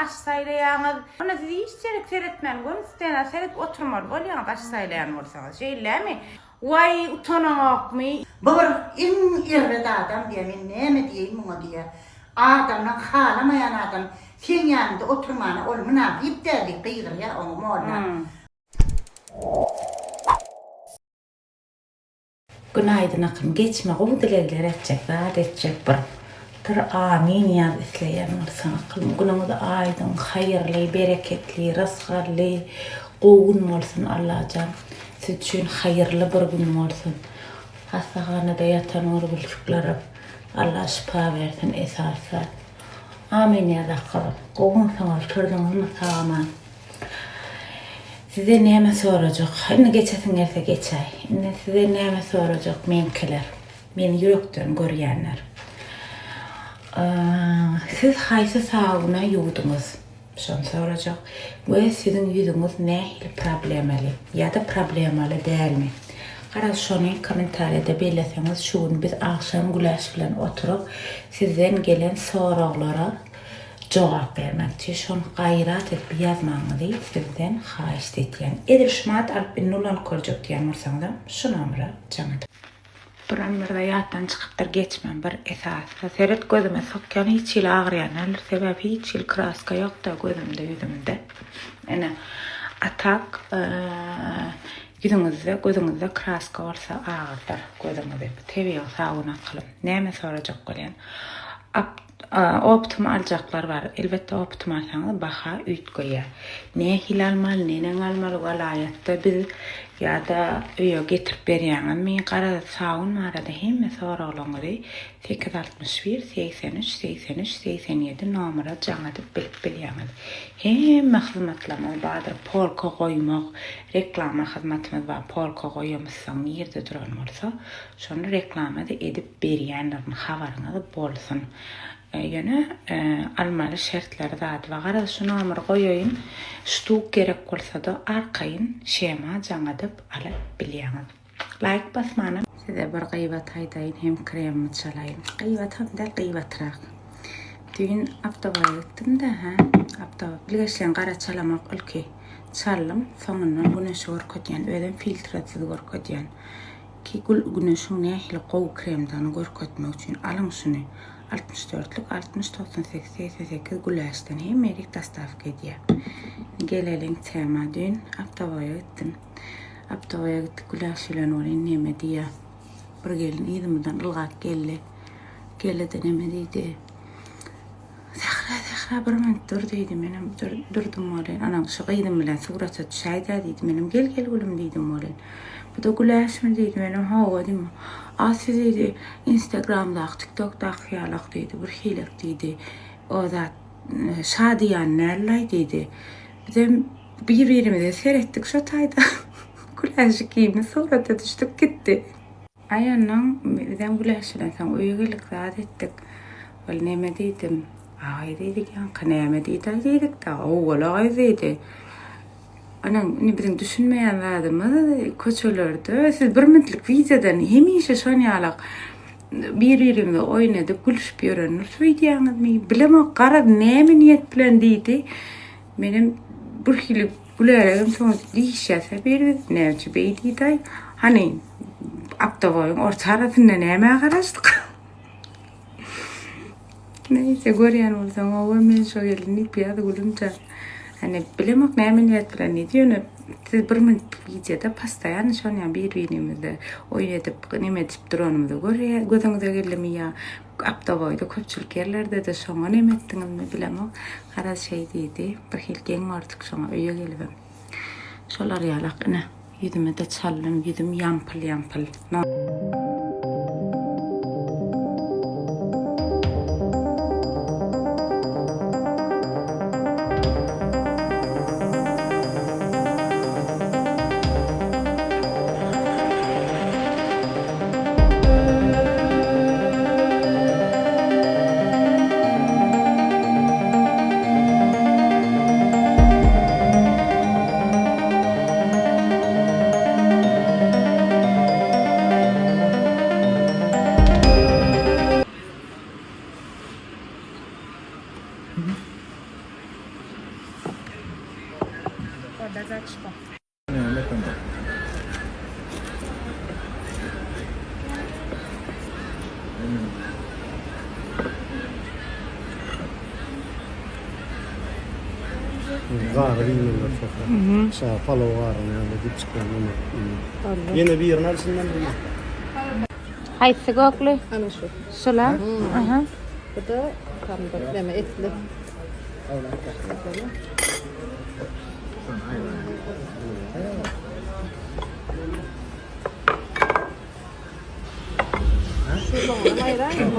aş saýlaýaňyz. Onda siz hiç ýerik seretmän göni stena seredip oturmaly bolýaňyz aş saýlaýan bolsaňyz. Şeýlemi? Waý utanaňokmy? Bu bir iň erbet adam diýýär, men näme diýeýin muňa diýýär. Adamlaň halamaýan adam seň ýanyňda oturmana ol mynasyp däl diýip gygyrýar oňa molla. Günaýdyn akym geçme gowy dilegler etjek zat etjek bir bir amin ýaz isleýän bolsaň akylym günüňiz aýdyň haýyrly bereketli rysgally gowy gün bolsun Allajan siz üçin haýyrly bir gün bolsun hassahanada ýatan görgüljiklerem Alla şypa bersin esasy zat amin ýaz akylym gowumysyňyz turduňyzmy sag aman. Size näme sorajak? Indi geçesiň gelse geçäý. Indi size näme sorajak meňkiler? Meni ýürekden görýänler. Siz haýsy sabuna ýuwduňyz? Şony sorajak. We siziň ýüzüňiz nähili problemaly ýa-da problemaly dälmi? Garaz şony kommentariýada belleseňiz şu gün biz agşam Güläş bilen oturyp sizden gelen soraglara Jogap bermekçi şony gaýrat edip ýazmagyňyzy sizden haýyşt etýän. Edil şumat alyp indi ulanyp görjek diýen bolsaňyzam şu nomera jaň ediň. Duran birde ýatdan çykypdyr geçmän bir esasy seret gözüme sokýan hiç hili agyrýan däldir sebäbi hiç hili kraska ýokda gözümde ýüzümde ine a tak ýüzüňizde gözüňizde kraska bolsa agyrdar gözüňizi bu tebigy sabun akylym näme sorajak bolýan Optum aljaklar bar. Elbetde optum alsaňyz baha üýtgeýär. Nähili almaly, neneň almaly welaýatda biz ýa-da öýe getirip berýäňizmi? Garaz sabun barada hemme soraglaryňyzy 861 83 83 87 nomera jaň edip bilip bilýäňiz. Hemme hyzmatlarymyz bardyr. Polka goýmak, reklama hyzmatymyz bar. Polka goýamyzsoň nirde duran bolsa şony reklama-da edip berýändirin habaryňyz bolsun. Ýöne almaly şertleri zady bar. Garaz şu nomeri goýaýyn. Ştuk gerek bolsada arkaýyn şema jaň edip alyp bilýäňiz. Laýk basmanam. Size bir gybat aýdaýyn hem kremimi çalaýyn. Gybatam däl gybatrak. Düýn aptowaýa gitdim-de hä. Aptowa bilgeşleýin gara çalamak ilki çaldym. Soňundan güneşi görkezýän. Özem filtrsiz görkezýän. Ki gül güneşiň nähili gowy kremdigini görkezmek üçin alyň şuny. 60 dörtlük 60 98 88 güläşden hemmelik dostawka edýär. Geleliň tema düýn aptowoýa gitdim. Aptowoýa gitdik güläş bilen welin neme diýýär. Bir gelin yzymyzdan ylgap geldi. Geldi-de neme diýdi. Sähra, Sähra bir minut dur diýdi. Menem durdum welin, anam şu gyzym bilen surata düşäý-dä diýdi. Menem gel, gel gülüm diýdim welin. Bu-da Güläşmi diýdi. Menem hawa diýdim. A siz diýdi, Instagramdaky, TikTokdaky ýalak diýdi, bir hilek diýdi. O zat şadyýan däl-laý diýdi. Bizem bir-birimize seretdik şo taýda. Güläş ikimiz surata düşdük gitdi. Aý onnoň bizem güläşilen soň öýe geldik zat etdik. Ol neme diýdim. Aý diýdik ýaňky näme diýdi-aý diýdik-de, owwal-a gyz diýdi. Onuň indi biziň düşünmeýän zadymyz köçelerde siz bir minutlyk wideodan hemişe şon ýalak bir-birimize oýun edip gülüşip ýörendiris öýdýäňizmi? Bilemok garaz näme niýet bilen diýdi. Menem birhili güläregem soň diýişýäs-ä bir-biz, näme üçin beý diýdi-aý? Hany, aptowoýyň orta arasynda nämä garaşdyk? Neýse, görýän bolsaň, hawa, men şo gelin diýip ýaz gülümjan. Hany, bilemok näme niýet bilen diýdi, ýöne siz bir minutlyk wideoda postoýanny şonýa bir-birimizde oýun edip, neme edip duranymyzy görýä, gözüňize geldimi ýa Aptowoýda köpçülik ýerlerde-de şoňa neme etdiňizmi bilemok. Garaz şeý diýdi. Bir hili geň gördük şoňa öýe gelibem. Şolar ýalak ine ýüzüme-de çaldym, ýüzüm ýampyl-ýampyl. Gary diýmeliler şoka. Şa palaw garyny ýa-da diýip çykýan ony. Ýene birini al şundan bir. Haýsy gökli? Ana şu. Şula? Aha. Bu da tamdyr, näme etli. Şu soňuna aýraýyn.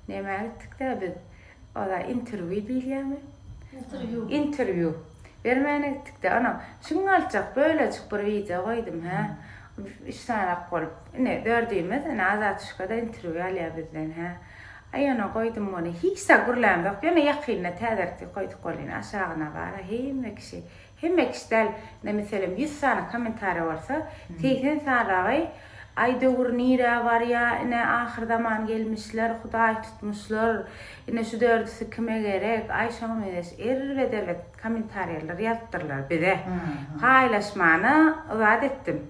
Nämä gitdik-dä biz? Ola interwýu diýilýärmi? Interwýu. Interwýu. Bermäne gitdik-de, ana, şuňňaltjak bölejik bir wideo goýdum, hä? Üç sanak bolup. Ine, dördümiz, ine, Azatuşka-da interwýu alýar bizden, hä? Aý, ýöne goýdum ony. Hiç zat gürlämzok. Ýöne ýakynda täzelikde goýduk welin, aşagyna bar-a, hemme kişi Hemme kişi däl, ine meselem 100 sany kommentariýa bolsa, 80 sanagy aý döwür nirä barýa, ine ahyrzaman gelmişler, hudaý tutmuşlar, ine şu dördüsi kime gerek, aý şoňa meňzeş erbet-erbet kommentariýalar ýazypdyrlar bize. Paýlaşmana zat etdim.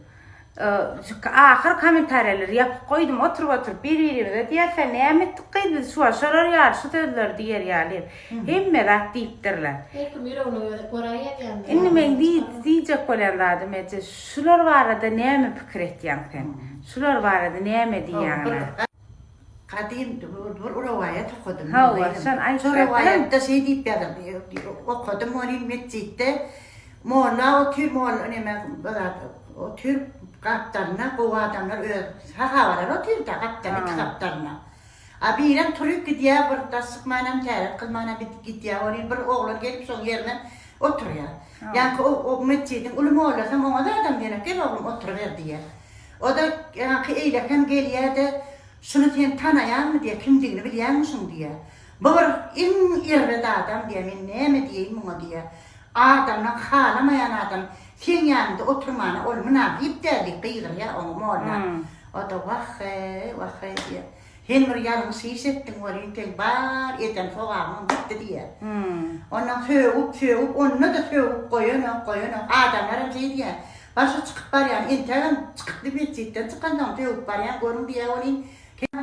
Ahyr kommentariýalary ýapyp goýdum oturyp oturyp bir birimize diýýäs näme etdik gyz biz şu wagt şolar ýaly şu sözleri diýer ýaly hemme zat diýipdirler. Her kim ýüregine görä ýazýandyr. Indi meň diýjek bolýan zadym eje şular barada näme pikir etýäň sen? Şular barada näme diýýäňler? Gadym bir rowaýat okadym. Hawa, şony aýdyp Şo rowaýatda şeý diýip ýazyldy. Okadym welin metjitde molla otyr, molla neme bir zat otyr gapdalynda gowy adamlar öz sahabalar otyr-da gapdal iki gapdalynda. A birem turyp gidýär bir daş çykmanam täret kylmanam gidýär welin bir oglan gelip şoň ýerine oturýar. Ýaňky o metjidiň uly mollasam oňa zadam diýenok gel oglum oturyber diýýär. O-da ýaňky eýlekem gelýä-de, Şuny sen tanaýaňmy diýýä, kimdigini bilýäňmi şuň diýýä. Bu bir iň erbet adam diýýä, men näme diýeýin muňa diýýä. Adamlaň halamaýan adam seň ýanyňda oturmana ol mynasyp däl diýip gygyrýa oňa molla. O-da wah-heý, wah-heý diýýä. Sen bir ýalňyş iş etdiň welin seň bar eden sogabyňam gitdi diýýär. Ondan sögüp, sögüp, onda-da sögüp goýanok, goýanok. Adamlaram şeý diýýär. Başy çykyp barýan, entegem çykypdy metjitden çykansoň sögüp barýan görüň diýýär welin,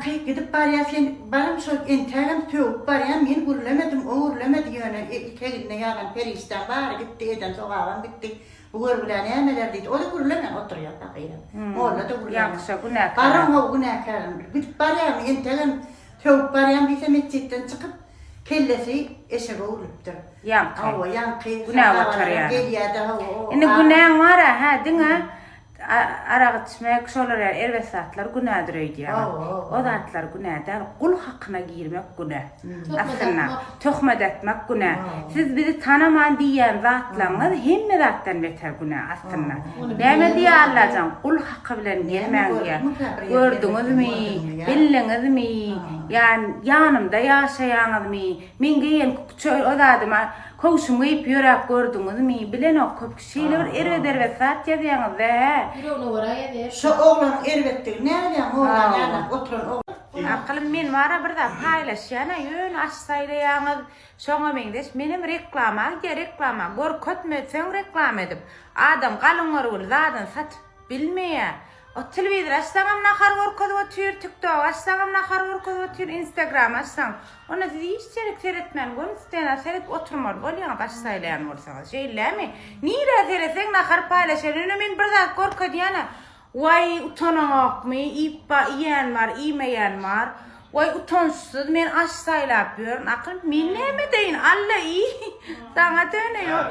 Sen gidip barýar sen balam şol entegem sögüp barýan men gürlemedim o gürlemedi ýöne eteginde ýazan perişdäň bary gitdi eden sogabam gitdi. Bu görgülä nämeler diýdi. O-da gürlemän oturýar pahyram. Molla-da gürlemän. Ýagşa günäkär. Baram how günäkärim. Gidip barýarmy, entegem sögüp barýan diýse metjitden çykyp, kellesi eşege öwrülipdir. Ýaňky. Hawa, ýaňky. Günä batarýar. Gelýär-de hawa, o. Indi günäň bar-a, hä, diňe Arak içmek, şolar ýaly erbet zatlar günädir öýdýäňiz. O zatlar günä däl, gul hakyna girmek günä. Aslynda, töhmet atmak günä. Siz bizi tanaman diýýän zatlaryňyz hemme zatdan beter günä aslynda. Näme diýýär Allajan, gul haky bilen gelmäň diýýär. Gördüňizmi, bildiňizmi, ýa ýanymda ýaşaýaňyzmy, meň geýen o zadyma köwşümi geýip ýöräp gördüňizmi, bilenok köp kişi. Şeýle bir erbet-erbet zat ýazýaňyz-da, hä? Ýüregine görä ýazýar. Şo oglanyň erbetdigini näme bilýäň, mollanyň ýanynda oturan oglan. Akylym men bara bir zat paýlaşýana ýöne aş saýlaýaňyz şoňa meňzeş menem reklama gidýär reklama görkezmeseň reklama edip adam galyň görgüli zadyny satyp bilmeýär o telewizor açsaňam nahar görkezip otyr tiktok açsaňam nahar görkezip otyr instagram açsaň Onda siz hiç ýerik seretmän göni stena seredip oturmaly bolýaňyz aş saýlaýan bolsaňyz. Şeýlemi? Nirä seretseň nahar paýlaşýan. Ýöne men bir zat görkezýänä. Waý utanaňokmy? Iýip ba iýen bar, iýmeýän bar. Waý utançsyz men aş saýlap ýörün akyl men näme edeýin alla iý saňa döneýin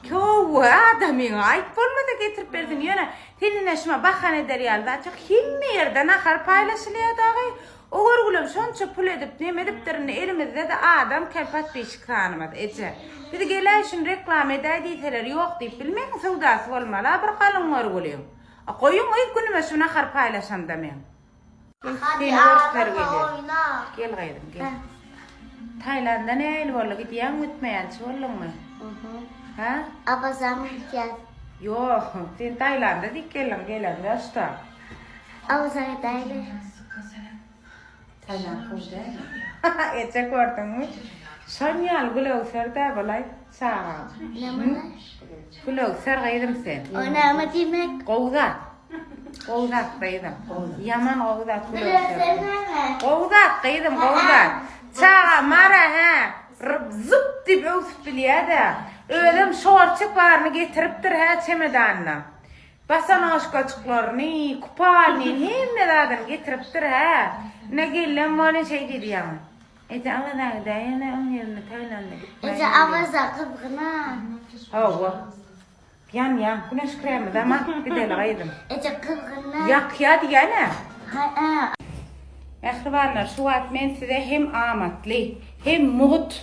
köwwe adamyňa aýt bolmasa getirip bersin ýöne sen ine şuňa bahana eder ýaly zat ýok hemme ýerde nahar paýlaşylýar dagy o görgülem şonça pul edip neme edipdir indi elimizde-de adam kem podpisçik sanymyz eje biz geläý şuny reklama edäý diýseler ýok diýip bilmeň söwdasy bolmaly-a bir galyň görgüliň a goýuň yz günüme şu nahar paýlaşanda meň. Hadi Seni görsler ağlama gelýär. oyna. Gel gyzym gel. Taýlanda nähili boldy gidýäňmi gitmeýänçi bolduňmy? Ha? Abazam gidýär. Ýok, sen Taýlanda diýip geldiň gelende şda. Abaza gidäýli. Taýland gowy dälmi? Eje gördüňmi? Şon ýaly gülöwser-dä bulaý çagam. Näme? Gülöwser gyzym sen. O näme diýmek? Gowy zat. Gowy zat gyzym. Ýaman gowy zat Gülöwser näme? Gowy zat gyzym, gowy zat. Çaga mara hä, zup diýip öwsüp bilýä-dä. Özem şorçik baryny getiripdir hä çemedanyna. Bosonojkaçyklaryny, kupalnyny hemme zadyny getiripdir hä. Ine gelnem welin şeý diýdi ýaňy. Eje Awaza gidäýene oň ýerine Taýlanda gitmäýin. Eje Awaza gyzgyna. Hawa. Ýanýaň, güneş kremizem alyp gideli gyzym. Eje gyzgynda. Ýakýa diýene. Ha. Mähribanlar şu wagt men size hem amatly, hem mugt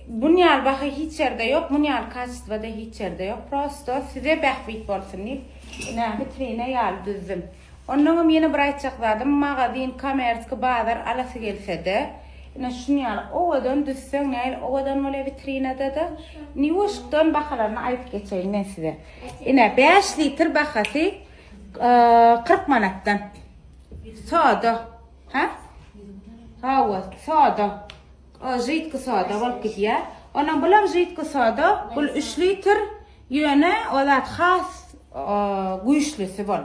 Bun ýaly baha hiç ýerde ýok, bun ýaly kaçestwada hiç ýerde ýok. Prosto size bähbit bolsun diýip, ine witrina ýaly düzdüm. Onnoňam ýene bir aýtjak zadym, magazin, kommerski bazar alasy gelsede, ine şuny ýaly owadan düzseň nähili owadan bolýar witrinada-da. Indi ýuwaşykdan bahalaryny aýdyp geçeýin men size. Ine 5 litr bahasy 40 manatdan. Soda. Ha? Hawa, soda. Židki soda bolup gidýär. Ondan bulam židki soda, bul 3 litr, ýöne o zat has güýçlüsi bol.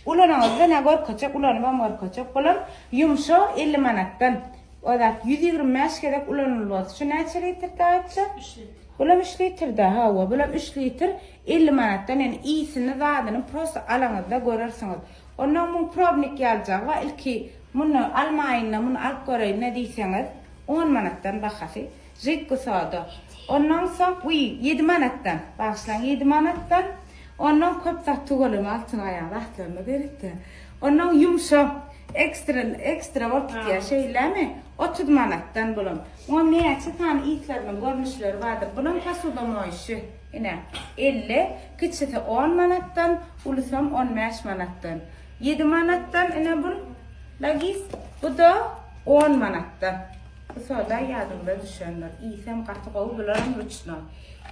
Ulanyňyzda ne görkezjek, ulanybam görkezjek. Bulam ýumşa 50 manatdan. O zat 125 gezek ulanylmaz. Şu näçe litr daýypça? 3 litr. Bulam 3 litr da, hawa, bulam 3 litr 50 manatdan. Ýani iyisini, zadyny prosta alaňyzda görersiňiz. Ondan muň probnik ýaljagy bar, ilki Muny almaýyn-da, muny alyp göreýin-dä diýseňiz, on manatdan bahasy. Židki soda. Ondan soň, wiý, ýedi manatdan, bagyşlaň, ýedi manatdan. Ondan köp zat tüweleme Altyn aýaň zatlaryna berekde. Ondan ýumşak, ekstra, ekstra bolup gidýär, şeýlemi? 30 manatdan bulam. Oňa näçe sany yslarynyň görnüşleri bardyr. Bulam posudomoýşi. Ine, 50, kiçisi on manatdan, ulusam on bäş manatdan. Ýedi manatdan ine bul lagis, bu-da on manatdan. Bu soda ýadyňyza düşendir. Iýsem gaty gowy, bularam ruçnoý.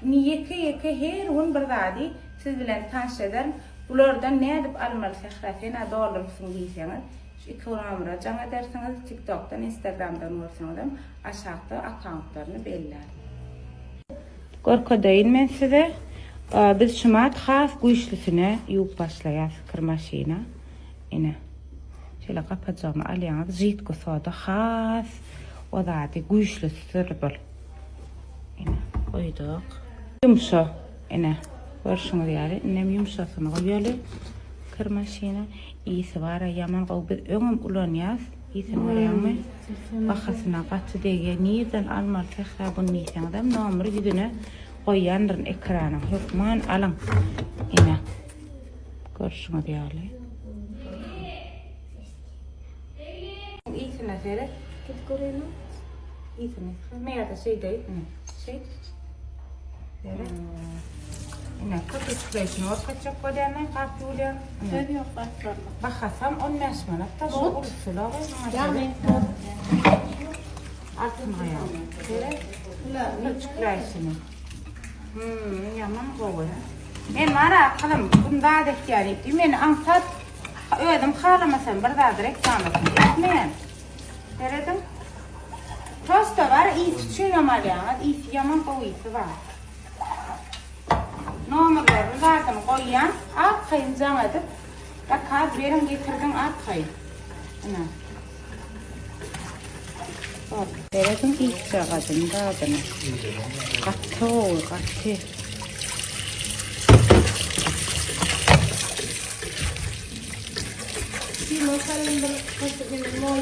Indi ýeke-ýeke her gün bir zady siz bilen tanyş ederin. Bulardan nädip almaly Sähra sen-ä doldurypsyň diýseňiz, şu iki nomera jaň edersiňiz, TikTokdan, Instagramdan görseňizem aşakda akkauntlaryny bellärin. Görkezeýin men size. Biz şumat has güýçlüsine ýuwup başlaýas kir maşyna. Ine. Şeýle gapajygyny alýaňyz. Židki soda has o zady güýçlüsidir bul. Ine, goýduk. Ýumşa. Ine, görşüňiz ýaly, indem ýumşasyny goýaly kir maşyna. Ysy bar-a ýaman gowy. Biz öňem ulanýas. Ysyny görýäňmi? Bahasyna gaty degýär. Nirden almaly Sähra bunu diýseňizem nomery ýüzüne goýýandyryn ekranyň. Hökman alyň. Ine. Görşüňiz ýaly. Ysyna seret. Git görelim. Ysyny. Ýa-da şeýdeýin. Ine. Şeýt. Seret. Ine, köpürçükleýşini görkezjek bolýan men, gap ýuwulýan. Söz ýok gatlarla. Bahasam 15 manat da şu ulusula Ýagny Altyn gaýa. Seret. Köpürçükleýşini. Hmm, ýaman gowy. Men bar akylym, gün zat etýän diýip, meni aňsat özüm halamasam bir zady reklamasyny etmeýän. Serediň. Prosta bar, ysy üçinem alýaňyz, ysy ýaman gowy ysy bar. Nomerlerini zadyny goýýan, arkaýyn jaň edip, zakaz beriň, getirdiň arkaýyn. Ine. Serediň ysjagazyny zadyny. Gaty gowy, gaty. Kilo salym bir kaşyk mol.